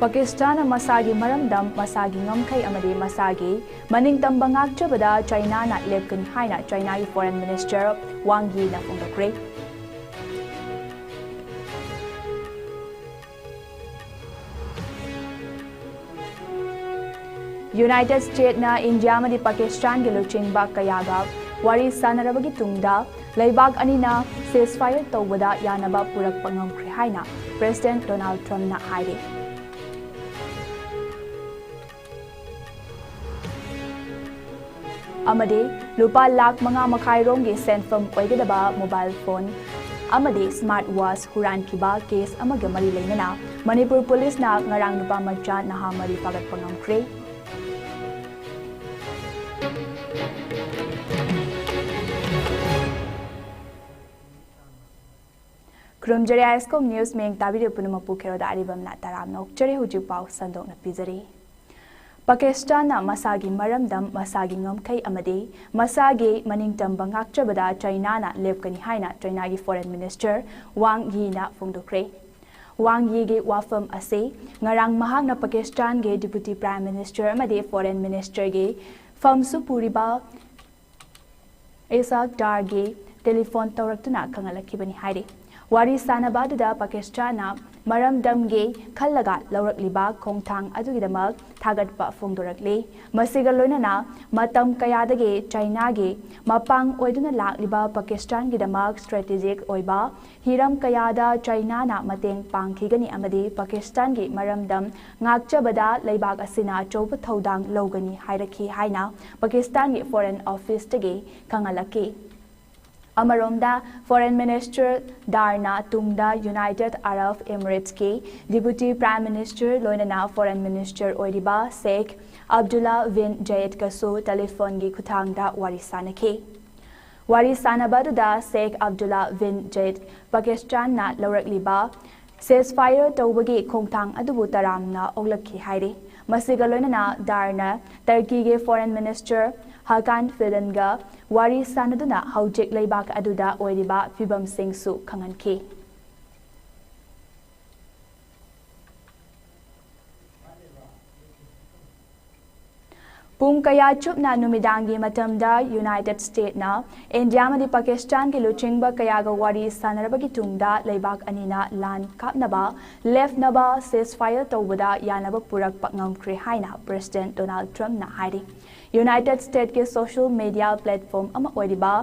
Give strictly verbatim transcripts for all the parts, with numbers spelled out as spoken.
ꯄꯥꯀꯤꯁꯇꯥꯟꯅ ꯃꯁꯥꯒꯤ ꯃꯔꯝꯗꯝ, ꯃꯁꯥꯒꯤ ꯉꯝꯈꯩ ꯑꯃꯗꯤ ꯃꯁꯥꯒꯤ ꯃꯅꯤꯡꯇꯝꯕ ꯉꯥꯛꯆꯕꯗ ꯆꯥꯏꯅꯥꯅ ꯂꯦꯞꯀꯅꯤ ꯍꯥꯏꯅ ꯆꯥꯏꯅꯥꯒꯤ Foreign Minister Wang Yi ꯅ ꯐꯣꯡꯗꯣꯛꯈ꯭ꯔꯦ꯫ United States ꯅ ꯏꯟꯗꯤꯌꯥ ꯑꯃꯗꯤ ꯄꯥꯀꯤꯁꯇꯥꯟꯒꯤ ꯂꯨꯆꯤꯡꯕ ꯀꯌꯥꯒ ꯋꯥꯔꯤ ꯁꯥꯟꯅꯔꯕꯒꯤ ꯇꯨꯡꯗ ꯂꯩꯕꯥꯛ ꯑꯅꯤꯅ ceasefire ꯇꯧꯕꯗ ꯌꯥꯅꯕ ꯄꯨꯔꯛꯄ ꯉꯝꯈ꯭ꯔꯦ ꯍꯥꯏꯅ President Donald Trump ꯅ ꯍꯥꯏꯔꯤ꯫ ꯑꯃꯗꯤ ꯂꯨꯄꯥ ꯂꯥꯈ ꯃꯉꯥ ꯃꯈꯥꯏ ꯔꯣꯝꯒꯤ ꯁꯦꯟꯐꯝ ꯑꯣꯏꯒꯗꯕ mobile phone ꯑꯃꯗꯤ smart watch ꯍꯨꯔꯥꯟꯈꯤꯕ case ꯑꯃꯒ ꯃꯔꯤ ꯂꯩꯅꯅ ꯃꯅꯤꯄꯨꯔ ꯄꯨꯂꯤꯁꯅ ꯉꯔꯥꯡ ꯅꯨꯄꯥ ꯃꯆꯥ ꯅꯍꯥ ꯃꯔꯤ ꯐꯥꯒꯠꯄ ꯉꯝꯈ꯭ꯔꯦ꯫ ꯈꯨꯔꯨꯝꯖꯔꯤ, ISCOM News ꯃꯌꯦꯡ ꯇꯥꯕꯤꯔꯤꯕ ꯄꯨꯝꯅꯃꯛꯄꯨ ꯈꯦꯔꯣꯗ ꯑꯔꯤꯕꯝꯅ ꯇꯔꯥꯝꯅ ꯑꯣꯛꯆꯔꯤ꯫ ꯍꯧꯖꯤꯛ ꯄꯥꯎ ꯁꯟꯗꯣꯛꯅ ꯄꯤꯖꯔꯤ꯫ ꯄꯥꯀꯤꯁꯇꯥꯟꯅ ꯃꯁꯥꯒꯤ ꯃꯔꯝꯗꯝ, ꯃꯁꯥꯒꯤ ꯉꯝꯈꯩ ꯑꯃꯗꯤ ꯃꯁꯥꯒꯤ ꯃꯅꯤꯡꯇꯝꯕ ꯉꯥꯛꯆꯕꯗ ꯆꯥꯏꯅꯥꯅ ꯂꯦꯞꯀꯅꯤ ꯍꯥꯏꯅ ꯆꯥꯏꯅꯥꯒꯤ Foreign Minister Wang Yi ꯅ ꯐꯣꯡꯗꯣꯛꯈ꯭ꯔꯦ꯫ Wang Yi ꯒꯤ ꯋꯥꯐꯝ ꯑꯁꯤ ꯉꯔꯥꯡ ꯃꯍꯥꯛꯅ ꯄꯥꯀꯤꯁꯇꯥꯟꯒꯤ Deputy Prime Minister ꯑꯃꯗꯤ Foreign Minister ꯒꯤ ꯐꯝꯁꯨ ꯄꯨꯔꯤꯕ ꯏꯁꯥꯛ ꯗꯥꯔꯒꯤ ꯇꯦꯂꯤꯐꯣꯟ ꯇꯧꯔꯛꯇꯨꯅ ꯈꯪꯍꯜꯂꯛꯈꯤꯕꯅꯤ ꯍꯥꯏꯔꯤ꯫ ꯋꯥꯔꯤ ꯁꯥꯟꯅꯕ ꯑꯗꯨꯗ ꯄꯥꯀꯤꯁꯇꯥꯟꯅ ꯃꯔꯝꯗꯝꯒꯤ ꯈꯜꯂꯒ ꯂꯧꯔꯛꯂꯤꯕ ꯈꯣꯡꯊꯥꯡ ꯑꯗꯨꯒꯤꯗꯃꯛ ꯊꯥꯒꯠꯄ ꯐꯣꯡꯗꯣꯔꯛꯂꯤ꯫ ꯃꯁꯤꯒ ꯂꯣꯏꯅꯅ ꯃꯇꯝ ꯀꯌꯥꯗꯒꯤ ꯆꯥꯏꯅꯥꯒꯤ ꯃꯄꯥꯡ ꯑꯣꯏꯗꯨꯅ ꯂꯥꯛꯂꯤꯕ ꯄꯥꯀꯤꯁꯇꯥꯟꯒꯤꯗꯃꯛ strategic ꯑꯣꯏꯕ ꯍꯤꯔꯝ ꯀꯌꯥꯗ ꯆꯥꯏꯅꯥꯅ ꯃꯇꯦꯡ ꯄꯥꯡꯈꯤꯒꯅꯤ ꯑꯃꯗꯤ ꯄꯥꯀꯤꯁꯇꯥꯟꯒꯤ ꯃꯔꯝꯗꯝ ꯉꯥꯛꯆꯕꯗ ꯂꯩꯕꯥꯛ ꯑꯁꯤꯅ ꯑꯆꯧꯕ ꯊꯧꯗꯥꯡ ꯂꯧꯒꯅꯤ ꯍꯥꯏꯔꯛꯈꯤ ꯍꯥꯏꯅ ꯄꯥꯀꯤꯁꯇꯥꯟꯒꯤ Foreign Office ꯇꯒꯤ ꯈꯪꯍꯜꯂꯛꯈꯤ꯫ ꯑꯃꯔꯣꯝꯗ Foreign Minister ꯗꯥꯔꯅ ꯇꯨꯡꯗ United Arab Emirates ꯀꯤ Deputy Prime Minister ꯂꯣꯏꯅꯅ Foreign Minister ꯑꯣꯏꯔꯤꯕ ꯁꯦꯈ ꯑꯕꯗꯨꯜꯂꯥ ꯕꯤꯟ ꯖꯌꯦꯗꯀꯁꯨ ꯇꯦꯂꯤꯐꯣꯟꯒꯤ ꯈꯨꯠꯊꯥꯡꯗ ꯋꯥꯔꯤ ꯁꯥꯅꯈꯤ꯫ ꯋꯥꯔꯤ ꯁꯥꯅꯕ ꯑꯗꯨꯗ ꯁꯦꯈ ꯑꯕꯗꯨꯜꯂꯥ ꯕꯤꯟ ꯖꯌꯦꯗ ꯄꯥꯀꯤꯁꯇꯥꯟꯅ ꯂꯧꯔꯛꯂꯤꯕ ceasefire ꯇꯧꯕꯒꯤ ꯈꯣꯡꯊꯥꯡ ꯑꯗꯨꯕꯨ ꯇꯔꯥꯝꯅ ꯑꯣꯛꯂꯛꯈꯤ ꯍꯥꯏꯔꯤ꯫ ꯃꯁꯤꯒ ꯂꯣꯏꯅꯅ ꯗꯥꯔꯅ ꯇꯔꯀꯤꯒꯤ Foreign Minister ꯍꯥꯀꯥꯟ ꯐꯤꯗꯟꯒ ꯋꯥꯔꯤ ꯁꯥꯅꯗꯨꯅ ꯍꯧꯖꯤꯛ ꯂꯩꯕꯥꯛ ꯑꯗꯨꯗ ꯑꯣꯏꯔꯤꯕ ꯐꯤꯕꯝꯁꯤꯡꯁꯨ ꯈꯪꯍꯟꯈꯤ꯫ ꯄꯨꯡ ꯀꯌꯥ ꯆꯨꯞꯅ ꯅꯨꯃꯤꯗꯥꯡꯒꯤ ꯃꯇꯝꯗ ꯌꯨꯅꯥꯏꯇꯦꯗ ꯁ꯭ꯇꯦꯠꯅ ꯏꯟꯗꯤꯌꯥ ꯑꯃꯗꯤ ꯄꯥꯀꯤꯁꯇꯥꯟꯒꯤ ꯂꯨꯆꯤꯡꯕ ꯀꯌꯥꯒ ꯋꯥꯔꯤ ꯁꯥꯟꯅꯔꯕꯒꯤ ꯇꯨꯡꯗ ꯂꯩꯕꯥꯛ ꯑꯅꯤꯅ ꯂꯥꯟ ꯀꯥꯞꯅꯕ ꯂꯦꯞꯅꯕ ceasefire ꯇꯧꯕꯗ ꯌꯥꯅꯕ ꯄꯨꯔꯛꯄ ꯉꯝꯈ꯭ꯔꯦ ꯍꯥꯏꯅ ꯄ꯭ꯔꯦꯁꯤꯗꯦꯟꯠ ꯗꯣꯅꯥꯜꯗ ꯇ꯭ꯔꯝꯞꯅ ꯍꯥꯏꯔꯤ꯫ ꯌꯨꯅꯥꯏꯇꯦꯗ ꯁ꯭ꯇꯦꯠꯀꯤ ꯁꯣꯁꯤꯌꯦꯜ ꯃꯤꯗꯤꯌꯥ ꯄ꯭ꯂꯦꯠꯐꯣꯔꯝ ꯑꯃ ꯑꯣꯏꯔꯤꯕ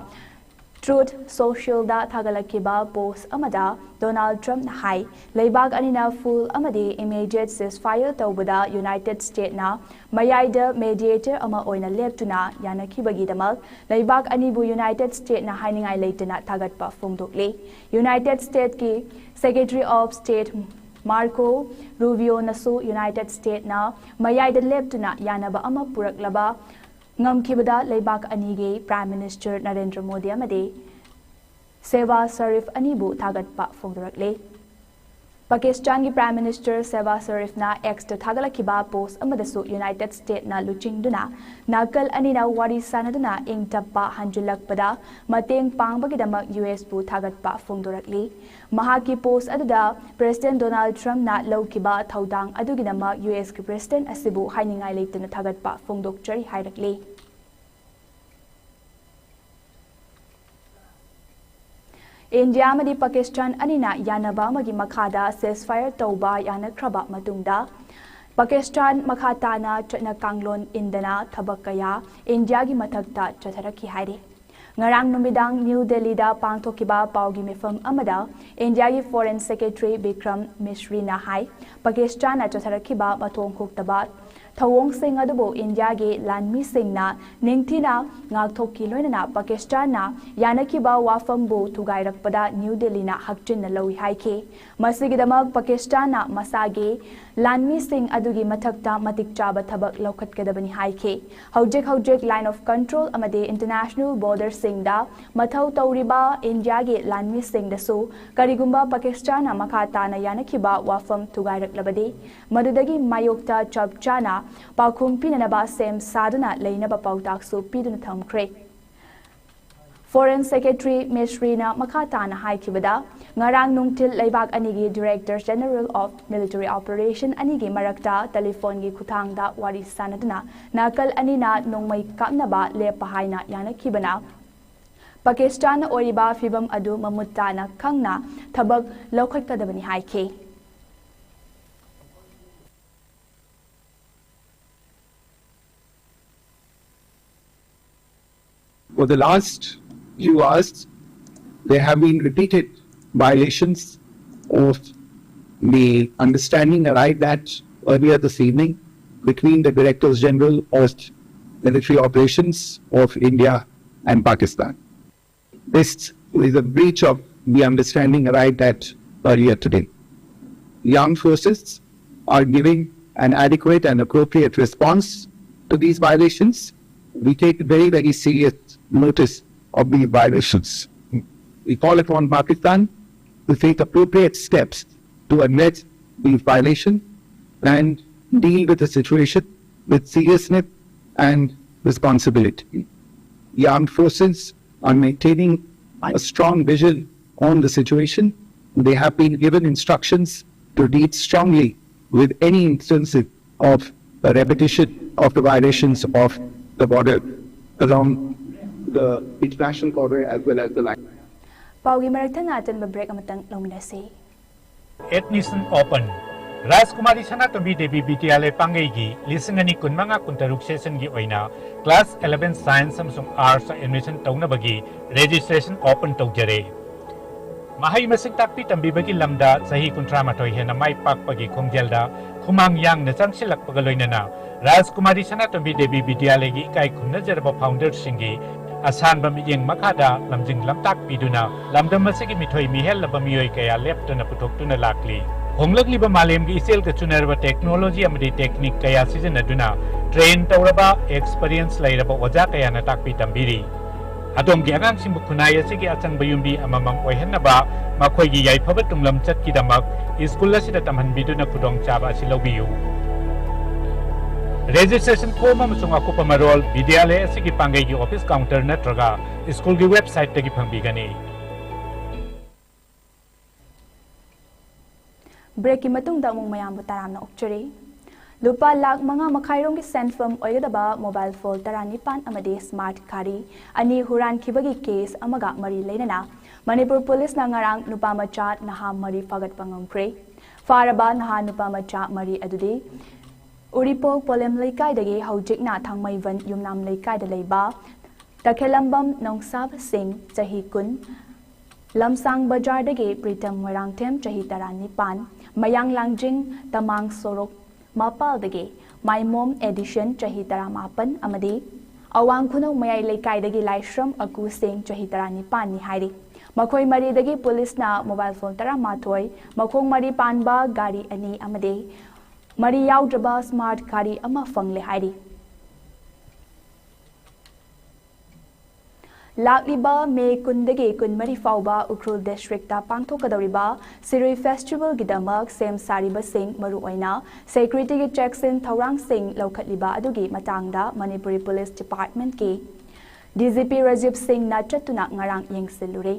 ꯇ꯭ꯔꯨꯊ ꯁꯣꯁꯤꯌꯦꯜꯗ ꯊꯥꯒꯠꯂꯛꯈꯤꯕ ꯄꯣꯁ ꯑꯃꯗ ꯗꯣꯅꯥꯜꯗ ꯇ꯭ꯔꯝꯞꯅ ꯍꯥꯏ, ꯂꯩꯕꯥꯛ ꯑꯅꯤꯅ ꯐꯨꯜ ꯑꯃꯗꯤ ꯏꯃꯤꯗꯤꯌꯦꯠ ceasefire ꯇꯧꯕꯗ ꯌꯨꯅꯥꯏꯇꯦꯗ ꯁ꯭ꯇꯦꯠꯅ ꯃꯌꯥꯏꯗ ꯃꯦꯗꯤꯌꯦꯇꯔ ꯑꯃ ꯑꯣꯏꯅ ꯂꯦꯞꯇꯨꯅ ꯌꯥꯅꯈꯤꯕꯒꯤꯗꯃꯛ ꯂꯩꯕꯥꯛ ꯑꯅꯤꯕꯨ ꯌꯨꯅꯥꯏꯇꯦꯗ ꯁ꯭ꯇꯦꯠꯅ ꯍꯥꯏꯅꯤꯡꯉꯥꯏ ꯂꯩꯇꯅ ꯊꯥꯒꯠꯄ ꯐꯣꯡꯗꯣꯛꯂꯤ꯫ ꯌꯨꯅꯥꯏꯇꯦꯗ ꯁ꯭ꯇꯦꯠꯀꯤ ꯁꯦꯀ꯭ꯔꯦꯇꯔꯤ ꯑꯣꯐ ꯁ꯭ꯇꯦꯠ ꯃꯥꯔꯀꯣ ꯔꯨꯕꯤꯌꯣꯅꯁꯨ ꯌꯨꯅꯥꯏꯇꯦꯗ ꯁ꯭ꯇꯦꯠꯅ ꯃꯌꯥꯏꯗ ꯂꯦꯞꯇꯨꯅ ꯌꯥꯅꯕ ꯑꯃ ꯄꯨꯔꯛꯂꯕ ꯉꯝꯈꯤꯕꯗ ꯂꯩꯕꯥꯛ ꯑꯅꯤꯒꯤ ꯄ꯭ꯔꯥꯏꯝ ꯃꯤꯅꯤꯁꯇꯔ ꯅꯔꯦꯟꯗ꯭ꯔ ꯃꯣꯗꯤ ꯑꯃꯗꯤ ꯁꯦꯕꯥ ꯁꯔꯤꯐ ꯑꯅꯤꯕꯨ ꯊꯥꯒꯠꯄ ꯐꯣꯡꯗꯣꯔꯛꯂꯤ꯫ ꯄꯥꯀꯤꯁꯇꯥꯟꯒꯤ ꯄ꯭ꯔꯥꯏꯝ ꯃꯤꯅꯤꯁꯇꯔ ꯁꯦꯕꯥ ꯁꯔꯤꯐꯅ ꯑꯦꯛꯁꯇ ꯊꯥꯒꯠꯂꯛꯈꯤꯕ ꯄꯣꯁ ꯑꯃꯗꯁꯨ ꯌꯨꯅꯥꯏꯇꯦꯗ ꯁ꯭ꯇꯦꯠꯅ ꯂꯨꯆꯤꯡꯗꯨꯅ ꯅꯥꯀꯜ ꯑꯅꯤꯅ ꯋꯥꯔꯤ ꯁꯥꯟꯅꯗꯨꯅ ꯏꯪ ꯇꯞꯄ ꯍꯟꯖꯤꯜꯂꯛꯄꯗ ꯃꯇꯦꯡ ꯄꯥꯡꯕꯒꯤꯗꯃꯛ ꯌꯨ ꯑꯦꯁꯄꯨ ꯊꯥꯒꯠꯄ ꯐꯣꯡꯗꯣꯔꯛꯂꯤ꯫ ꯃꯍꯥꯛꯀꯤ ꯄꯣꯁ ꯑꯗꯨꯗ ꯄ꯭ꯔꯦꯁꯤꯗꯦꯟꯠ ꯗꯣꯅꯥꯜꯗ ꯇ꯭ꯔꯝꯞꯅ ꯂꯧꯈꯤꯕ ꯊꯧꯗꯥꯡ ꯑꯗꯨꯒꯤꯗꯃꯛ ꯌꯨ ꯑꯦꯁꯀꯤ ꯄ꯭ꯔꯦꯁꯤꯗꯦꯟꯠ ꯑꯁꯤꯕꯨ ꯍꯥꯏꯅꯤꯡꯉꯥꯏ ꯂꯩꯇꯅ ꯊꯥꯒꯠꯄ ꯐꯣꯡꯗꯣꯛꯆꯔꯤ ꯍꯥꯏꯔꯛꯂꯤ꯫ ꯏꯟꯗꯤꯌꯥ ꯑꯃꯗꯤ ꯄꯥꯀꯤꯁꯇꯥꯟ ꯑꯅꯤꯅ ꯌꯥꯅꯕ ꯑꯃꯒꯤ ꯃꯈꯥꯗ ceasefire ꯇꯧꯕ ꯌꯥꯅꯈ꯭ꯔꯕ ꯃꯇꯨꯡꯗ, ꯄꯥꯀꯤꯁꯇꯥꯟ ꯃꯈꯥ ꯇꯥꯅ ꯆꯠꯅ ꯀꯥꯡꯂꯣꯟ ꯏꯟꯗꯅ ꯊꯕꯛ ꯀꯌꯥ ꯏꯟꯗꯤꯌꯥꯒꯤ ꯃꯊꯛꯇ ꯆꯠꯊꯔꯛꯈꯤ ꯍꯥꯏꯔꯤ꯫ ꯉꯔꯥꯡ ꯅꯨꯃꯤꯗꯥꯡ ꯅ꯭ꯌꯨ ꯗꯦꯜꯂꯤꯗ ꯄꯥꯡꯊꯣꯛꯈꯤꯕ ꯄꯥꯎꯒꯤ ꯃꯤꯐꯝ ꯑꯃꯗ ꯏꯟꯗꯤꯌꯥꯒꯤ ꯐꯣꯔꯦꯟ ꯁꯦꯀ꯭ꯔꯦꯇꯔꯤ ꯕꯤꯀ꯭ꯔꯝ ꯃꯤꯁ꯭ꯔꯤꯅ ꯍꯥꯏ, ꯄꯥꯀꯤꯁꯇꯥꯟꯅ ꯆꯠꯊꯔꯛꯈꯤꯕ ꯃꯊꯣꯡ ꯍꯨꯛꯇꯕ ꯊꯧꯑꯣꯡꯁꯤꯡ ꯑꯗꯨꯕꯨ ꯏꯟꯗꯤꯌꯥꯒꯤ ꯂꯥꯟꯃꯤꯁꯤꯡꯅ ꯅꯤꯡꯊꯤꯅ ꯉꯥꯛꯊꯣꯛꯈꯤ, ꯂꯣꯏꯅꯅ ꯄꯥꯀꯤꯁꯇꯥꯟꯅ ꯌꯥꯅꯈꯤꯕ ꯋꯥꯐꯝꯕꯨ ꯊꯨꯒꯥꯏꯔꯛꯄꯗ ꯅ꯭ꯌꯨ ꯗꯦꯜꯂꯤꯅ ꯍꯛꯆꯤꯟꯅ ꯂꯧꯏ ꯍꯥꯏꯈꯤ꯫ ꯃꯁꯤꯒꯤꯗꯃꯛ ꯄꯥꯀꯤꯁꯇꯥꯟꯅ ꯃꯁꯥꯒꯤ ꯂꯥꯟꯃꯤꯁꯤꯡ ꯑꯗꯨꯒꯤ ꯃꯊꯛꯇ ꯃꯇꯤꯛ ꯆꯥꯕ ꯊꯕꯛ ꯂꯧꯈꯠꯀꯗꯕꯅꯤ ꯍꯥꯏꯈꯤ꯫ ꯍꯧꯖꯤꯛ ꯍꯧꯖꯤꯛ line of control ꯑꯃꯗꯤ international borderꯁꯤꯡꯗ ꯃꯊꯧ ꯇꯧꯔꯤꯕ ꯏꯟꯗꯤꯌꯥꯒꯤ ꯂꯥꯟꯃꯤꯁꯤꯡꯗꯁꯨ ꯀꯔꯤꯒꯨꯝꯕ ꯄꯥꯀꯤꯁꯇꯥꯟꯅ ꯃꯈꯥ ꯇꯥꯅ ꯌꯥꯅꯈꯤꯕ ꯋꯥꯐꯝ ꯊꯨꯒꯥꯏꯔꯛꯂꯕꯗꯤ, ꯃꯗꯨꯗꯒꯤ ꯃꯥꯌꯣꯛꯇ ꯆꯞ ꯆꯥꯅ ꯄꯥꯎꯈꯨꯝ ꯄꯤꯅꯅꯕ ꯁꯦꯝ ꯁꯥꯗꯨꯅ ꯂꯩꯅꯕ ꯄꯥꯎꯇꯥꯛꯁꯨ ꯄꯤꯗꯨꯅ ꯊꯝꯈ꯭ꯔꯦ꯫ Foreign Secretary ꯃꯤꯁ꯭ꯔꯤꯅ ꯃꯈꯥ ꯇꯥꯅ ꯍꯥꯏꯈꯤꯕꯗ, ꯉꯔꯥꯡ ꯅꯨꯡꯊꯤꯜ ꯂꯩꯕꯥꯛ ꯑꯅꯤꯒꯤ Director General of Military Operation ꯑꯅꯤꯒꯤ ꯃꯔꯛꯇ ꯇꯦꯂꯤꯐꯣꯟꯒꯤ ꯈꯨꯠꯊꯥꯡꯗ ꯋꯥꯔꯤ ꯁꯥꯅꯗꯨꯅ ꯅꯥꯀꯜ ꯑꯅꯤꯅ ꯅꯣꯡꯃꯩ ꯀꯥꯞꯅꯕ ꯂꯦꯞꯄ ꯍꯥꯏꯅ ꯌꯥꯅꯈꯤꯕꯅ, ꯄꯥꯀꯤꯁꯇꯥꯟꯅ ꯑꯣꯏꯔꯤꯕ ꯐꯤꯚꯝ ꯑꯗꯨ ꯃꯃꯨꯠ ꯇꯥꯅ ꯈꯪꯅ ꯊꯕꯛ ꯂꯧꯈꯠꯀꯗꯕꯅꯤ ꯍꯥꯏꯈꯤ꯫ For the last few hours, there have been repeated violations of the understanding arrived at earlier this evening between the Directors General of Military Operations of India and Pakistan. This is a breach of the understanding arrived at earlier today. The armed forces are giving an adequate and appropriate response to these violations. We take very, very serious notice of these violations. We call upon Pakistan to take appropriate steps to address these violations and deal with the situation with seriousness and responsibility. The armed forces are maintaining a strong vision on the situation. They have been given instructions to deal strongly with any instances of a repetition of the violations of the border along the international border as well as the line. ꯄꯥꯎꯒꯤ ꯃꯔꯛ ꯊꯠꯅ ꯑꯇꯦꯟꯕ break ꯑꯃꯇꯪ ꯂꯧꯃꯤꯟꯅꯁꯤ꯫ Admission open. ꯔꯥꯖꯀꯨꯃꯥꯔꯤ ꯁꯅꯥꯇꯣꯝꯕꯤ ꯗꯦꯕꯤ ꯕꯤꯗ꯭ꯌꯥꯂꯌ ꯄꯥꯡꯒꯩꯒꯤ ꯂꯤꯁꯤꯡ ꯑꯅꯤ ꯀꯨꯟꯃꯉꯥ ꯀꯨꯟꯇꯔꯨꯛ session ꯒꯤ ꯑꯣꯏꯅ class eleven science ꯑꯃꯁꯨꯡ arts admission ꯇꯧꯅꯕꯒꯤ registration open ꯇꯧꯖꯔꯦ꯫ ꯃꯍꯩ ꯃꯁꯤꯡ ꯇꯥꯛꯄꯤ ꯇꯝꯕꯤꯕꯒꯤ ꯂꯝꯗ ꯆꯍꯤ ꯀꯨꯟꯊ꯭ꯔꯥ ꯃꯥꯊꯣꯏ ꯍꯦꯟꯅ ꯃꯥꯏ ꯄꯥꯛꯄꯒꯤ ꯈꯣꯡꯖꯦꯜꯗ ꯈꯨꯃꯥꯡ ꯌꯥꯡꯅ ꯆꯪꯁꯤꯜꯂꯛꯄꯒ ꯂꯣꯏꯅꯅ ꯔꯥꯖꯀꯨꯃꯥꯔꯤ ꯁꯅꯥꯇꯣꯝꯕꯤ ꯗꯦꯕꯤ ꯕꯤꯗ꯭ꯌꯥꯂꯌꯒꯤ ꯏꯀꯥꯏ ꯈꯨꯝꯅꯖꯔꯕ founderꯁꯤꯡꯒꯤ ꯑꯁꯥꯟꯕ ꯃꯤꯠꯌꯦꯡ ꯃꯈꯥꯗ ꯂꯝꯖꯤꯡ ꯂꯝꯇꯥꯛ ꯄꯤꯗꯨꯅ ꯂꯝꯗꯝ ꯑꯁꯤꯒꯤ ꯃꯤꯊꯣꯏ ꯃꯤꯍꯦꯜꯂꯕ ꯃꯤꯑꯣꯏ ꯀꯌꯥ ꯂꯦꯞꯇꯅ ꯄꯨꯊꯣꯛꯇꯨꯅ ꯂꯥꯛꯂꯤ꯫ ꯍꯣꯡꯂꯛꯂꯤꯕ ꯃꯥꯂꯦꯝꯒꯤ ꯏꯆꯦꯜꯒ ꯆꯨꯅꯔꯕ technology ꯑꯃꯗꯤ technique ꯀꯌꯥ ꯁꯤꯖꯤꯟꯅꯗꯨꯅ train ꯇꯧꯔꯕ, experience ꯂꯩꯔꯕ ꯑꯣꯖꯥ ꯀꯌꯥꯅ ꯇꯥꯛꯄꯤ ꯇꯝꯕꯤꯔꯤ꯫ ꯑꯗꯣꯝꯒꯤ ꯑꯉꯥꯡꯁꯤꯡꯕꯨ ꯈꯨꯟꯅꯥꯏ ꯑꯁꯤꯒꯤ ꯑꯆꯪꯕ ꯌꯨꯝꯕꯤ ꯑꯃꯃꯝ ꯑꯣꯏꯍꯟꯅꯕ, ꯃꯈꯣꯏꯒꯤ ꯌꯥꯏꯐꯕ ꯇꯨꯡꯂꯝꯆꯠꯀꯤꯗꯃꯛ school ꯑꯁꯤꯗ ꯇꯝꯍꯟꯕꯤꯗꯨꯅ ꯈꯨꯗꯣꯡꯆꯥꯕ ꯑꯁꯤ ꯂꯧꯕꯤꯌꯨ꯫ Registration form ꯑꯃꯁꯨꯡ ꯑꯀꯨꯞꯄ ꯃꯔꯣꯜ ꯕꯤꯗ꯭ꯌꯥꯂꯌ ꯑꯁꯤꯒꯤ ꯄꯥꯡꯒꯩꯒꯤ office counter ꯅꯠꯇ꯭ꯔꯒ ꯁ꯭ꯀꯨꯜꯒꯤ website ꯇꯒꯤ ꯐꯪꯕꯤꯒꯅꯤ꯫ Break ꯀꯤ ꯃꯇꯨꯡꯗ ꯑꯃꯨꯛ ꯃꯌꯥꯝꯕꯨ ꯇꯔꯥꯝꯅ ꯑꯣꯛꯆꯔꯤ꯫ ꯂꯨꯄꯥ ꯂꯥꯈ ꯃꯉꯥ ꯃꯈꯥꯏꯔꯣꯝꯒꯤ ꯁꯦꯟꯐꯝ ꯑꯣꯏꯒꯗꯕ mobile phone ꯇꯔꯥꯅꯤꯄꯥꯟ ꯑꯃꯗꯤ smart ꯒꯥꯔꯤ ꯑꯅꯤ ꯍꯨꯔꯥꯟꯈꯤꯕꯒꯤ case ꯑꯃꯒ ꯃꯔꯤ ꯂꯩꯅꯅ ꯃꯅꯤꯄꯨꯔ ꯄꯨꯂꯤꯁꯅ ꯉꯔꯥꯡ ꯅꯨꯄꯥ ꯃꯆꯥ ꯅꯍꯥ ꯃꯔꯤ ꯐꯥꯒꯠꯄ ꯉꯝꯈ꯭ꯔꯦ꯫ ꯐꯥꯔꯕ ꯅꯍꯥ ꯅꯨꯄꯥ ꯃꯆꯥ ꯃꯔꯤ ꯑꯗꯨꯗꯤ ꯎꯔꯤꯄꯣꯛ ꯄꯣꯂꯦꯝ ꯂꯩꯀꯥꯏꯗꯒꯤ ꯍꯧꯖꯤꯛꯅ ꯊꯥꯡꯃꯩꯕꯟ ꯌꯨꯝꯅꯥꯝ ꯂꯩꯀꯥꯏꯗ ꯂꯩꯕ ꯇꯈꯦꯂꯝꯕꯝ ꯅꯣꯡꯁꯥꯕ ꯁꯤꯡ, ꯆꯍꯤ ꯀꯨꯟ, ꯂꯝꯁꯥꯡ ꯕꯖꯥꯔꯗꯒꯤ ꯄ꯭ꯔꯤꯇꯝ ꯃꯣꯏꯔꯥꯡꯊꯦꯝ, ꯆꯍꯤ ꯇꯔꯥꯅꯤꯄꯥꯟ, ꯃꯌꯥꯡ ꯂꯥꯡꯖꯤꯡ ꯇꯃꯥꯡ ꯁꯣꯔꯣꯛ ꯃꯄꯥꯜꯗꯒꯤ ꯃꯥꯏꯃꯣꯝ ꯑꯦꯗꯤꯁꯟ, ꯆꯍꯤ ꯇꯔꯥꯃꯥꯄꯟ, ꯑꯃꯗꯤ ꯑꯋꯥꯡ ꯈꯨꯅꯧ ꯃꯌꯥꯏ ꯂꯩꯀꯥꯏꯗꯒꯤ ꯂꯥꯏꯁ꯭ꯔꯝ ꯑꯀꯨ ꯁꯤꯡ, ꯆꯍꯤ ꯇꯔꯥꯅꯤꯄꯥꯟꯅꯤ ꯍꯥꯏꯔꯤ꯫ ꯃꯈꯣꯏ ꯃꯔꯤꯗꯒꯤ ꯄꯨꯂꯤꯁꯅ mobile phone ꯇꯔꯥꯃꯥꯊꯣꯏ, ꯃꯈꯣꯡ ꯃꯔꯤ ꯄꯥꯟꯕ ꯒꯥꯔꯤ ꯑꯅꯤ ꯑꯃꯗꯤ ꯃꯔꯤ ꯌꯥꯎꯗ꯭ꯔꯕ smart ꯒꯥꯔꯤ ꯑꯃ ꯐꯪꯂꯦ ꯍꯥꯏꯔꯤ꯫ ꯂꯥꯛꯂꯤꯕ ꯃꯦ ꯀꯨꯟꯗꯒꯤ ꯀꯨꯟꯃꯔꯤ ꯐꯥꯎꯕ ꯎꯈ꯭ꯔꯨꯜ district ꯇ ꯄꯥꯡꯊꯣꯛꯀꯗꯧꯔꯤꯕ ꯁꯤꯔꯨꯏ festival ꯒꯤꯗꯃꯛ ꯁꯦꯝ ꯁꯥꯔꯤꯕꯁꯤꯡ, ꯃꯔꯨꯑꯣꯏꯅ security ꯒꯤ ꯆꯦꯛꯁꯤꯟ ꯊꯧꯔꯥꯡꯁꯤꯡ ꯂꯧꯈꯠꯂꯤꯕ ꯑꯗꯨꯒꯤ ꯃꯇꯥꯡꯗ ꯃꯅꯤꯄꯨꯔꯤ police department ꯀꯤ D G P ꯔꯥꯖꯤꯕ ꯁꯤꯡꯅ ꯆꯠꯇꯨꯅ ꯉꯔꯥꯡ ꯌꯦꯡꯁꯤꯜꯂꯨꯔꯦ꯫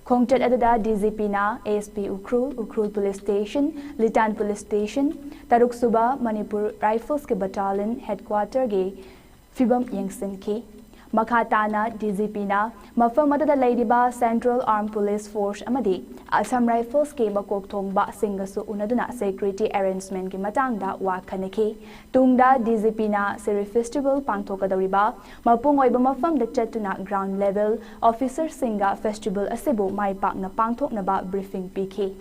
ꯈꯣꯡꯆꯠ ꯑꯗꯨꯗ D G P ꯅ S P Ukhrul, Ukhrul police station, ꯂꯤꯇꯥꯟ police station, ꯇꯔꯨꯛ ꯁꯨꯕ ꯃꯅꯤꯄꯨꯔ Rifles ꯀꯤ battalion headquarter ꯒꯤ ꯐꯤꯕꯝ ꯌꯦꯡꯁꯤꯟꯈꯤ꯫ ꯃꯈꯥ ꯇꯥꯅ D G P ꯅ ꯃꯐꯝ ꯑꯗꯨꯗ ꯂꯩꯔꯤꯕ Central Armed Police Force ꯑꯃꯗꯤ Assam Rifles ꯀꯤ ꯃꯀꯣꯛ ꯊꯣꯡꯕꯁꯤꯡꯒꯁꯨ ꯎꯅꯗꯨꯅ security arrangement ꯀꯤ ꯃꯇꯥꯡꯗ ꯋꯥ ꯈꯟꯅꯈꯤ꯫ ꯇꯨꯡꯗ D G P ꯅ ꯁꯤꯔꯨꯏ festival ꯄꯥꯡꯊꯣꯛꯀꯗꯧꯔꯤꯕ ꯃꯄꯨꯡ ꯑꯣꯏꯕ ꯃꯐꯝꯗ ꯆꯠꯇꯨꯅ ground level officer ꯁꯤꯡꯒ festival ꯑꯁꯤꯕꯨ ꯃꯥꯏ ꯄꯥꯛꯅ ꯄꯥꯡꯊꯣꯛꯅꯕ briefing ꯄꯤꯈꯤ꯫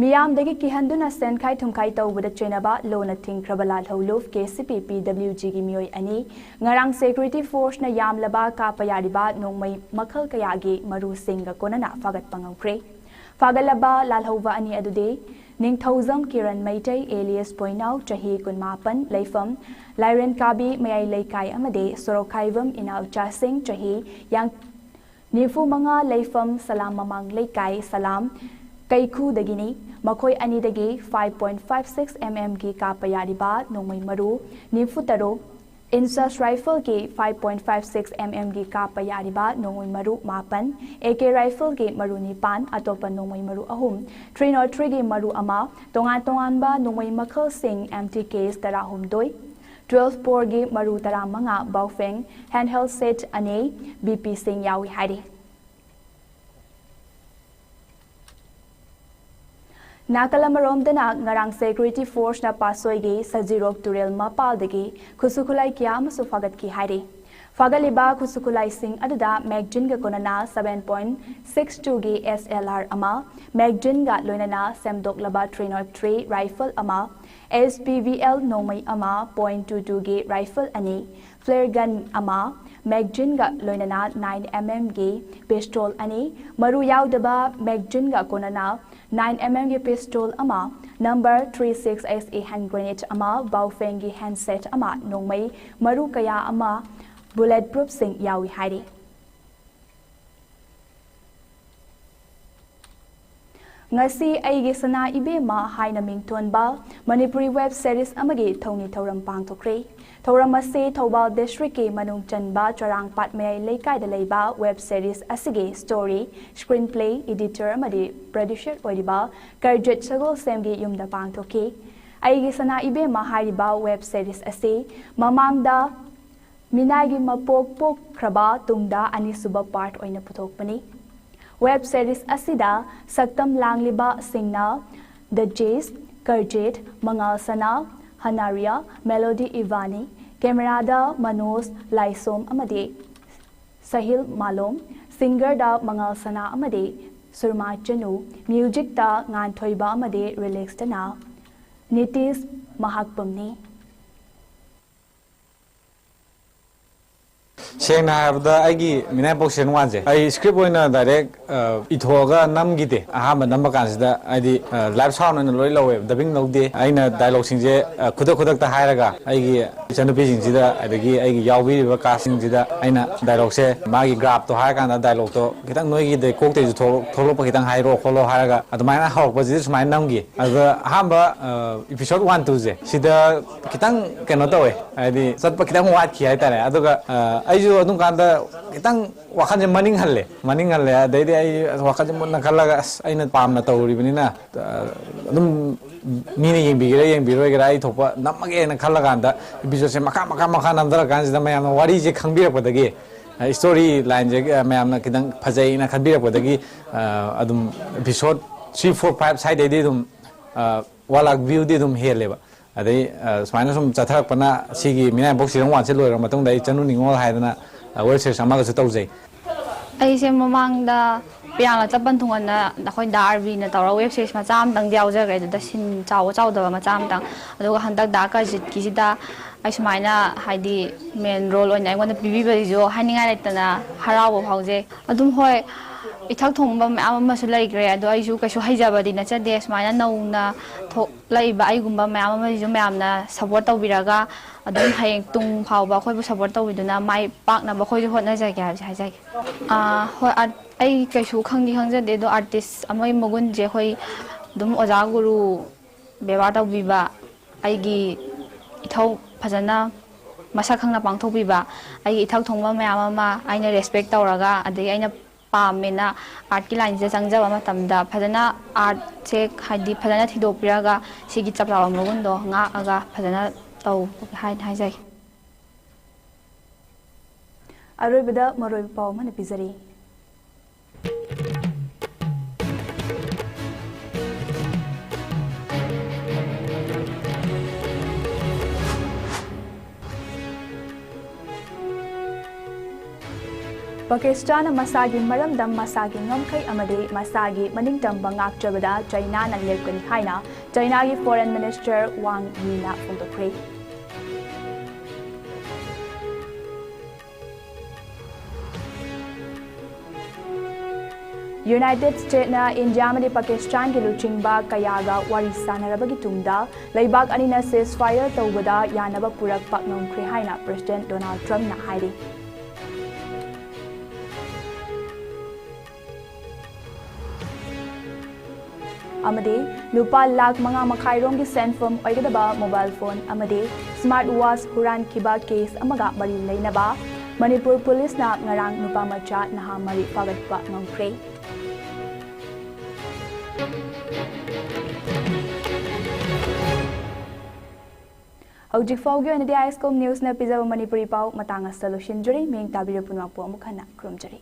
ꯃꯤꯌꯥꯝꯗꯒꯤ ꯀꯤꯍꯟꯗꯨꯅ ꯁꯦꯟꯈꯥꯏ ꯊꯨꯝꯈꯥꯏ ꯇꯧꯕꯗ ꯆꯦꯟꯅꯕ ꯂꯣꯟꯅ ꯊꯤꯡꯈ꯭ꯔꯕ ꯂꯥꯜꯍꯧꯂꯨꯞ K C P P W G ꯒꯤ ꯃꯤꯑꯣꯏ ꯑꯅꯤ ꯉꯔꯥꯡ security force ꯅ ꯌꯥꯝꯂꯕ ꯀꯥꯞꯄ ꯌꯥꯔꯤꯕ ꯅꯣꯡꯃꯩ ꯃꯈꯜ ꯀꯌꯥꯒꯤ ꯃꯔꯨꯁꯤꯡꯒ ꯀꯣꯟꯅꯅ ꯐꯥꯒꯠꯄ ꯉꯝꯈ꯭ꯔꯦ꯫ ꯐꯥꯒꯠꯂꯕ ꯂꯥꯜꯍꯧꯕ ꯑꯅꯤ ꯑꯗꯨꯗꯤ ꯅꯤꯡꯊꯧꯖꯝ ꯀꯤꯔꯟ ꯃꯩꯇꯩ alias ꯄꯣꯏꯅꯥꯎ, ꯆꯍꯤ ꯀꯨꯟꯃꯥꯄꯟ, ꯂꯩꯐꯝ ꯂꯥꯏꯔꯦꯟꯀꯥꯕꯤ ꯃꯌꯥꯏ ꯂꯩꯀꯥꯏ ꯑꯃꯗꯤ ꯁꯣꯔꯣꯛꯈꯥꯏꯕꯝ ꯏꯅꯥꯎꯆꯥꯁꯤꯡ, ꯆꯍꯤ ꯌꯥꯡ-, ꯅꯤꯐꯨ ꯃꯉꯥ, ꯂꯩꯐꯝ ꯁꯂꯥꯝ ꯃꯃꯥꯡ ꯂꯩꯀꯥꯏ, ꯁꯂꯥꯝ ꯀꯩꯈꯨꯗꯒꯤꯅꯤ꯫ ꯃꯈꯣꯏ ꯑꯅꯤꯗꯒꯤ five point five six mm ꯒꯤ ꯀꯥꯞꯄ ꯌꯥꯔꯤꯕ ꯅꯣꯡꯃꯩ ꯃꯔꯨ ꯅꯤꯐꯨ ꯇꯔꯨꯛ, Inch's rifle ꯒꯤ five point five six mm ꯒꯤ ꯀꯥꯞꯄ ꯌꯥꯔꯤꯕ ꯅꯣꯡꯃꯩ ꯃꯔꯨ ꯃꯥꯄꯟ, AK rifle ꯒꯤ ꯃꯔꯨ ꯅꯤꯄꯥꯟ, ꯑꯇꯣꯞꯄ ꯅꯣꯡꯃꯩ ꯃꯔꯨ ꯑꯍꯨꯝ, three nought three ꯒꯤ ꯃꯔꯨ ꯑꯃ, ꯇꯣꯉꯥꯟ ꯇꯣꯉꯥꯟꯕ ꯅꯣꯡꯃꯩ ꯃꯈꯜꯁꯤꯡ, empty case ꯇꯔꯥꯍꯨꯝꯗꯣꯏ, twelve bore ꯒꯤ ꯃꯔꯨ ꯇꯔꯥꯃꯉꯥ, Baofeng handheld set ꯑꯅꯤ, BPꯁꯤꯡ ꯌꯥꯎꯏ ꯍꯥꯏꯔꯤ꯫ ꯅꯥꯀꯜ ꯑꯃꯔꯣꯝꯗꯅ ꯉꯔꯥꯡ security force ꯅ ꯄꯥꯠꯁꯣꯏꯒꯤ ꯁꯖꯤꯔꯣꯛ ꯇꯨꯔꯦꯜ ꯃꯄꯥꯜꯗꯒꯤ ꯈꯨꯠꯁꯨ ꯈꯨꯠꯂꯥꯏ ꯀꯌꯥ ꯑꯃꯁꯨ ꯐꯥꯒꯠꯈꯤ ꯍꯥꯏꯔꯤ꯫ ꯐꯥꯒꯠꯂꯤꯕ ꯈꯨꯠꯁꯨ ꯈꯨꯠꯂꯥꯏꯁꯤꯡ ꯑꯗꯨꯗ magazine ꯒ ꯀꯣꯟꯅꯅ seven point six two ꯒꯤ SLR ꯑꯃ, magazine ꯒ ꯂꯣꯏꯅꯅ ꯁꯦꯝꯗꯣꯛꯂꯕ three nought three rifle ꯑꯃ, HPVL ꯅꯣꯡꯃꯩ ꯑꯃ, point two two ꯒꯤ rifle ꯑꯅꯤ, flare gun ꯑꯃ, magazine ꯒ ꯂꯣꯏꯅꯅ nine mm ꯒꯤ pistol ꯑꯅꯤ, ꯃꯔꯨ ꯌꯥꯎꯗꯕ magazine ꯒ ꯀꯣꯟꯅꯅ nine mm ꯒꯤ pistol ꯑꯃ, number three six SA hand grenade ꯑꯃ, Baofeng ꯒꯤ handset ꯑꯃ, ꯅꯣꯡꯃꯩ ꯃꯔꯨ ꯀꯌꯥ ꯑꯃ, bullet proofꯁꯤꯡ ꯌꯥꯎꯏ ꯍꯥꯏꯔꯤ꯫ ꯉꯁꯤ ꯑꯩꯒꯤ ꯁꯅꯥ ꯏꯕꯦꯝꯃ ꯍꯥꯏꯅ ꯃꯤꯡꯊꯣꯟꯕ ꯃꯅꯤꯄꯨꯔꯤ web series ꯑꯃꯒꯤ ꯊꯧꯅꯤ ꯊꯧꯔꯝ ꯄꯥꯡꯊꯣꯛꯈ꯭ꯔꯦ꯫ ꯊꯧꯔꯝ ꯑꯁꯤ ꯊꯧꯕꯥꯜ district ꯀꯤ ꯃꯅꯨꯡ ꯆꯟꯕ ꯆꯔꯥꯡꯄꯥꯠ ꯃꯌꯥꯏ ꯂꯩꯀꯥꯏꯗ ꯂꯩꯕ web series ꯑꯁꯤꯒꯤ story, screenplay, editor ꯑꯃꯗꯤ producer ꯑꯣꯏꯔꯤꯕ ꯀꯔꯖꯤꯠ ꯁꯒꯣꯜꯁꯦꯝꯒꯤ ꯌꯨꯝꯗ ꯄꯥꯡꯊꯣꯛꯈꯤ꯫ ꯑꯩꯒꯤ ꯁꯅꯥ ꯏꯕꯦꯝꯃ ꯍꯥꯏꯔꯤꯕ web series ꯑꯁꯤ ꯃꯃꯥꯡꯗ ꯃꯤꯅꯥꯏꯒꯤ ꯃꯄꯣꯛ ꯄꯣꯛꯈ꯭ꯔꯕ ꯇꯨꯡꯗ ꯑꯅꯤꯁꯨꯕ part ꯑꯣꯏꯅ ꯄꯨꯊꯣꯛꯄꯅꯤ꯫ Web series ꯑꯁꯤꯗ ꯁꯛꯇꯝ ꯂꯥꯡꯂꯤꯕꯁꯤꯡꯅ ꯗꯖꯦꯁ, ꯀꯔꯖꯤꯠ, ꯃꯉꯥꯜ ꯁꯅꯥ, ꯍꯅꯥꯔꯤꯌꯥ, ꯃꯦꯂꯣꯗꯤ ꯏꯕꯥꯅꯤ, camera ꯗ ꯃꯅꯣꯖ ꯂꯥꯏꯁꯣꯝ ꯑꯃꯗꯤ ꯁꯍꯤꯜ ꯃꯥꯂꯣꯝ, singer ꯗ ꯃꯉꯥꯜ ꯁꯅꯥ ꯑꯃꯗꯤ ꯁꯨꯔꯃꯥ ꯆꯅꯨ, music ꯇ ꯉꯥꯟꯊꯣꯏꯕ ꯑꯃꯗꯤ lyrics ꯇꯅ ꯅꯤꯇꯤꯁ ꯃꯍꯥꯛꯄꯝꯅꯤ꯫ ꯁꯦꯡꯅ ꯍꯥꯏꯔꯕꯗ, ꯑꯩꯒꯤ ꯃꯤꯅꯥꯏꯄꯣꯛ ꯁꯤꯖꯟ ꯋꯥꯟꯁꯦ ꯑꯩ ꯁ꯭ꯀ꯭ꯔꯤꯞ ꯑꯣꯏꯅ ꯗꯥꯏꯔꯦꯛ, ꯑ, ꯏꯊꯣꯛꯑꯒ ꯅꯝꯈꯤꯗꯦ꯫ ꯑꯍꯥꯟꯕ ꯅꯝꯕ ꯀꯥꯟꯁꯤꯗ, ꯍꯥꯏꯗꯤ, ꯑ, ꯂꯥꯏꯚ ꯁꯥꯎꯟ ꯑꯣꯏꯅ ꯂꯣꯏ ꯂꯧꯋꯦꯕ, ꯗꯕꯤꯡ ꯂꯧꯗꯦ꯫ ꯑꯩꯅ ꯗꯥꯏꯂꯣꯛꯁꯤꯡꯁꯦ, ꯑ, ꯈꯨꯗꯛ ꯈꯨꯗꯛꯇ ꯍꯥꯏꯔꯒ, ꯑꯩꯒꯤ ꯏꯆꯟꯅꯨꯄꯤꯁꯤꯡꯁꯤꯗ, ꯑꯗꯒꯤ ꯑꯩꯒꯤ ꯌꯥꯎꯕꯤꯔꯤꯕ ꯀꯥꯁꯁꯤꯡꯁꯤꯗ ꯑꯩꯅ ꯗꯥꯏꯂꯣꯛꯁꯦ, ꯃꯥꯒꯤ ꯒ꯭ꯔꯥꯐꯇꯣ ꯍꯥꯏꯔꯀꯥꯟꯗ, ꯗꯥꯏꯂꯣꯛꯇꯣ ꯈꯤꯇꯪ ꯅꯣꯏꯒꯤꯗ ꯀꯣꯛꯇꯩꯁꯨ ꯊꯣꯛꯂꯛ-, ꯊꯣꯛꯂꯛꯄ ꯈꯤꯇꯪ ꯍꯥꯏꯔꯛꯑꯣ ꯈꯣꯠꯂꯣ ꯍꯥꯏꯔꯒ, ꯑꯗꯨꯃꯥꯏꯅ ꯍꯧꯔꯛꯄꯁꯤꯗ ꯁꯨꯃꯥꯏꯅ ꯅꯝꯈꯤ꯫ ꯑꯗꯨꯗ ꯑꯍꯥꯟꯕ, ꯑ, ꯏꯄꯤꯁꯣꯠ ꯋꯥꯟ ꯇꯨꯁꯦ ꯁꯤꯗ ꯈꯤꯇꯪ ꯀꯩꯅꯣ ꯇꯧꯋꯦ, ꯍꯥꯏꯗꯤ ꯆꯠꯄ ꯈꯤꯇꯪ ꯋꯥꯠꯈꯤ ꯍꯥꯏꯇꯥꯔꯦ꯫ ꯑꯗꯨꯒ, ꯑ, ꯑꯩꯁꯨ ꯑꯗꯨꯝ ꯀꯥꯟꯗ ꯈꯤꯇꯪ ꯋꯥꯈꯜꯁꯦ ꯃꯅꯤꯡ ꯍꯜꯂꯦ, ꯃꯅꯤꯡ ꯍꯜꯂꯦ꯫ ꯑꯗꯩꯗꯤ ꯑꯩ ꯋꯥꯈꯜꯁꯦ ꯃꯨꯟꯅ ꯈꯜꯂꯒ, "ꯑꯁ, ꯑꯩꯅ ꯄꯥꯝꯅ ꯇꯧꯔꯤꯕꯅꯤꯅ, ꯑ, ꯑꯗꯨꯝ ꯃꯤꯅ ꯌꯦꯡꯕꯤꯒꯦꯔꯥ ꯌꯦꯡꯕꯤꯔꯣꯏꯒꯦꯔꯥ, ꯑꯩ ꯊꯣꯛꯄ ꯅꯝꯃꯒꯦꯅ" ꯈꯜꯂꯀꯥꯟꯗ, ꯏꯄꯤꯁꯣꯠꯁꯦ ꯃꯈꯥ, ꯃꯈꯥ, ꯃꯈꯥ ꯅꯝꯊꯔꯀꯥꯟꯁꯤꯗ ꯃꯌꯥꯝꯅ ꯋꯥꯔꯤꯁꯦ ꯈꯪꯕꯤꯔꯛꯄꯗꯒꯤ, ꯑ, ꯁ꯭ꯇꯣꯔꯤ ꯂꯥꯏꯟꯁꯦ, ꯑ, ꯃꯌꯥꯝꯅ ꯈꯤꯇꯪ ꯐꯖꯩꯅ ꯈꯟꯕꯤꯔꯛꯄꯗꯒꯤ, ꯑ, ꯑꯗꯨꯝ ꯏꯄꯤꯁꯣꯠ ꯊ꯭ꯔꯤ, ꯐꯣꯔ, ꯐꯥꯏꯚ ꯁ꯭ꯋꯥꯏꯗꯩꯗꯤ ꯑꯗꯨꯝ, ꯑ, ꯋꯥꯟ ꯂꯥꯛ ꯚ꯭ꯌꯨꯗꯤ ꯑꯗꯨꯝ ꯍꯦꯜꯂꯦꯕ꯫ ꯑꯗꯩ, ꯑ, ꯁꯨꯃꯥꯏꯅ ꯁꯨꯝ ꯆꯠꯊꯔꯛꯄꯅ, ꯁꯤꯒꯤ ꯃꯤꯅꯥꯏꯕꯣꯛ ꯁꯤꯖꯟ ꯋꯥꯟꯁꯦ ꯂꯣꯏꯔꯕ ꯃꯇꯨꯡꯗ ꯑꯩ ꯆꯅꯨ ꯅꯤꯉꯣꯜ ꯍꯥꯏꯗꯅ, ꯑ, ꯋꯦꯕ ꯁꯤꯔꯤꯁ ꯑꯃꯒꯁꯨ ꯇꯧꯖꯩ꯫ ꯑꯩꯁꯦ ꯃꯃꯥꯡꯗ ꯄꯤꯌꯥꯡꯂꯥ ꯆꯄꯟ ꯊꯨꯡꯉꯅ ꯑꯩꯈꯣꯏ ꯗꯥ ꯑꯥꯔꯕꯤꯅ ꯇꯧꯔꯒ ꯋꯦꯕ ꯁꯤꯔꯤꯁ ꯃꯆꯥ ꯑꯃꯇꯪꯗꯤ ꯌꯥꯎꯖꯈ꯭ꯔꯦ, ꯑꯗꯨꯗ ꯁꯤꯟ ꯆꯥꯎꯕ ꯆꯥꯎꯗꯕ ꯃꯆꯥ ꯑꯃꯇꯪ꯫ ꯑꯗꯨꯒ ꯍꯟꯗꯛ ꯗꯥ ꯀꯔꯖꯤꯠꯀꯤꯁꯤꯗ ꯑꯩ ꯁꯨꯃꯥꯏꯅ, ꯍꯥꯏꯗꯤ, ꯃꯦꯟ ꯔꯣꯜ ꯑꯣꯏꯅ ꯑꯩꯉꯣꯟꯗ ꯄꯤꯕꯤꯕꯁꯤꯁꯨ ꯍꯥꯏꯅꯤꯡꯉꯥꯏ ꯂꯩꯇꯅ ꯍꯔꯥꯎꯕ ꯐꯥꯎꯖꯩ꯫ ꯑꯗꯨꯝ ꯍꯣꯏ, ꯏꯊꯛ ꯊꯣꯡꯕ ꯃꯌꯥꯝ ꯑꯃꯁꯨ ꯂꯩꯈ꯭ꯔꯦ, ꯑꯗꯣ ꯑꯩꯁꯨ ꯀꯩꯁꯨ ꯍꯩꯖꯕꯗꯤ ꯅꯠꯆꯗꯦ꯫ ꯁꯨꯃꯥꯏꯅ ꯅꯧꯅ ꯊꯣꯛꯂꯛꯏꯕ ꯑꯩꯒꯨꯝꯕ ꯃꯌꯥꯝ ꯑꯃꯁꯤꯁꯨ ꯃꯌꯥꯝꯅ ꯁꯞꯄꯣꯔꯠ ꯇꯧꯕꯤꯔꯒ, ꯑꯗꯨꯝ ꯍꯌꯦꯡ ꯇꯨꯡ ꯐꯥꯎꯕ ꯑꯩꯈꯣꯏꯕꯨ ꯁꯞꯄꯣꯔꯠ ꯇꯧꯕꯤꯗꯨꯅ ꯃꯥꯏ ꯄꯥꯛꯅꯕ ꯑꯩꯈꯣꯏꯁꯨ ꯍꯣꯠꯅꯖꯒꯦ ꯍꯥꯏꯕꯁꯦ ꯍꯥꯏꯖꯒꯦ꯫ ꯑꯥ, ꯍꯣꯏ, ꯑꯥꯔꯠ-, ꯑꯩ ꯀꯩꯁꯨ ꯈꯪꯗꯤ ꯈꯪꯖꯗꯦ, ꯑꯗꯣ ꯑꯥꯔꯇꯤꯁ ꯑꯃꯒꯤ ꯃꯒꯨꯟꯁꯦ ꯑꯩꯈꯣꯏ ꯑꯗꯨꯝ ꯑꯣꯖꯥ ꯒꯨꯔꯨ ꯕꯦꯕꯥꯔ ꯇꯧꯕꯤꯕ, ꯑꯩꯒꯤ ꯏꯊꯧ ꯐꯖꯅ ꯃꯁꯛ ꯈꯪꯅ ꯄꯥꯡꯊꯣꯛꯄꯤꯕ, ꯑꯩꯒꯤ ꯏꯊꯛ ꯊꯣꯡꯕ ꯃꯌꯥꯝ ꯑꯃ ꯑꯩꯅ ꯔꯦꯁꯄꯦꯛ ꯇꯧꯔꯒ, ꯑꯗꯒꯤ ꯑꯩꯅ ꯄꯥꯝꯃꯦꯅ ꯑꯥꯔꯠꯀꯤ ꯂꯥꯏꯟꯁꯤꯗ ꯆꯪꯖꯕ ꯃꯇꯝꯗ ꯐꯖꯅ ꯑꯥꯔꯠꯁꯦ, ꯍꯥꯏꯗꯤ, ꯐꯖꯅ ꯊꯤꯗꯣꯛꯄꯤꯔꯒ ꯁꯤꯒꯤ ꯆꯞ ꯆꯥꯕ ꯃꯒꯨꯟꯗꯣ ꯉꯥꯛꯑꯒ ꯐꯖꯅ ꯇꯧ ꯍꯥꯏꯅ ꯍꯥꯏꯖꯒꯦ꯫ ꯑꯔꯣꯏꯕꯗ ꯃꯔꯨꯑꯣꯏꯕ ꯄꯥꯎ ꯑꯃꯅ ꯄꯤꯖꯔꯤ꯫ ꯄꯥꯀꯤꯁꯇꯥꯟꯅ ꯃꯁꯥꯒꯤ ꯃꯔꯝꯗꯝ, ꯃꯁꯥꯒꯤ ꯉꯝꯈꯩ ꯑꯃꯗꯤ ꯃꯁꯥꯒꯤ ꯃꯅꯤꯡꯇꯝꯕ ꯉꯥꯛꯆꯕꯗ ꯆꯩꯅꯥꯅ ꯂꯦꯞꯀꯅꯤ ꯍꯥꯏꯅ ꯆꯩꯅꯥꯒꯤ ꯐꯣꯔꯦꯟ ꯃꯤꯅꯤꯁꯇꯔ ꯋꯥꯡ ꯌꯤꯅ ꯐꯣꯡꯗꯣꯛꯈ꯭ꯔꯦ꯫ ꯌꯨꯅꯥꯏꯇꯦꯗ ꯁ꯭ꯇꯦꯠꯅ ꯏꯟꯗꯤꯌꯥ ꯑꯃꯗꯤ ꯄꯥꯀꯤꯁꯇꯥꯟꯒꯤ ꯂꯨꯆꯤꯡꯕ ꯀꯌꯥꯒ ꯋꯥꯔꯤ ꯁꯥꯟꯅꯔꯕꯒꯤ ꯇꯨꯡꯗ ꯂꯩꯕꯥꯛ ꯑꯅꯤꯅ ceasefire ꯇꯧꯕꯗ ꯌꯥꯅꯕ ꯄꯨꯔꯛꯄ ꯉꯝꯈ꯭ꯔꯦ ꯍꯥꯏꯅ ꯄ꯭ꯔꯦꯁꯤꯗꯦꯟꯠ ꯗꯣꯅꯥꯜꯗ ꯇ꯭ꯔꯝꯞꯅ ꯍꯥꯏꯔꯤ꯫ ꯑꯃꯗꯤ ꯂꯨꯄꯥ ꯂꯥꯈ ꯃꯉꯥ ꯃꯈꯥꯏꯔꯣꯝꯒꯤ ꯁꯦꯟꯐꯝ ꯑꯣꯏꯒꯗꯕ ꯃꯣꯕꯥꯏꯜ ꯐꯣꯟ ꯑꯃꯗꯤ ꯁ꯭ꯃꯥꯔꯠ ꯋꯥꯆ ꯍꯨꯔꯥꯟꯈꯤꯕ ꯀꯦꯁ ꯑꯃꯒ ꯃꯔꯤ ꯂꯩꯅꯕ ꯃꯅꯤꯄꯨꯔ ꯄꯨꯂꯤꯁꯅ ꯉꯔꯥꯡ ꯅꯨꯄꯥ ꯃꯆꯥ ꯅꯍꯥ ꯃꯔꯤ ꯐꯥꯒꯠꯄ ꯉꯝꯈ꯭ꯔꯦ꯫ ꯍꯧꯖꯤꯛ ꯐꯥꯎꯒꯤ ꯑꯣꯏꯅꯗꯤ ꯑꯥꯏ ꯑꯦꯁ ꯀꯣꯝ ꯅ꯭ꯌꯨꯁꯅ ꯄꯤꯖꯕ ꯃꯅꯤꯄꯨꯔꯤ ꯄꯥꯎ ꯃꯇꯥꯡ ꯑꯁꯤꯗ ꯂꯣꯏꯁꯤꯟꯖꯔꯤ꯫ ꯃꯤꯠꯌꯦꯡ ꯇꯥꯕꯤꯔꯤꯕ ꯄꯨꯝꯅꯃꯛꯄꯨ ꯑꯃꯨꯛ ꯍꯟꯅ ꯈꯨꯔꯨꯝꯖꯔꯤ꯫